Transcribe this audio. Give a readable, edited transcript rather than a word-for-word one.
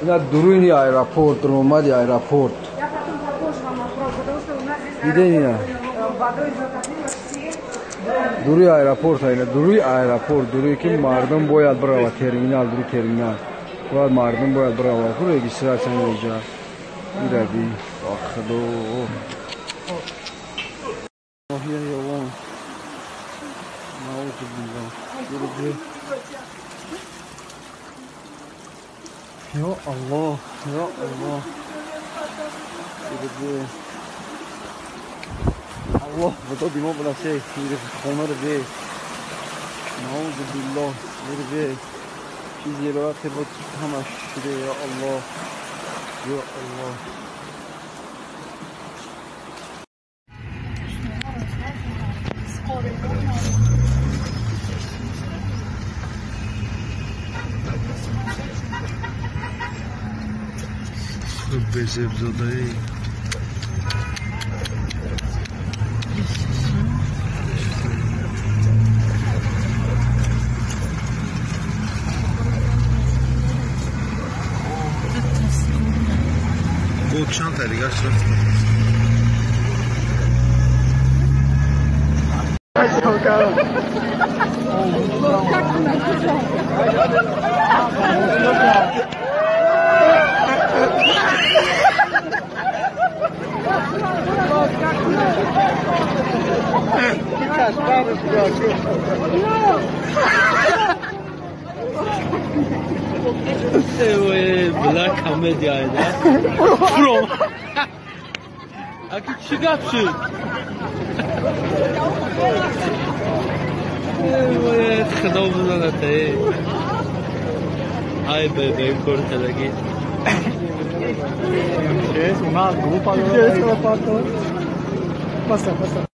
Ина дуруни аэропорт, омади аэропорт. Диден ина. Дуруи аэропорт, ина дуруи аэропорт, дуруи ки мардум бояд бирава терминал, дуруи терминал. Бояд мардум бояд бирава, ку регистрация меҷа. Ираби, Худо. Ноҳия Ёвон. Наузу биллоҳ. Ё Аллоҳ, ё Аллоҳ. Аллоҳ, ба мо бирасе, хонаро бе. Наузу биллоҳ, бе. Чизи роҳате буд, ҳамаш шуде, ё Аллоҳ. Ё Аллоҳ. Безебзодаи. Бо чанд та дигар рафт. Бла комедия, да? Про. А ки чӣ гап шуд? Худо бизанад, ай бе бе кор кадаги. Una grupa. Pasa, pasa.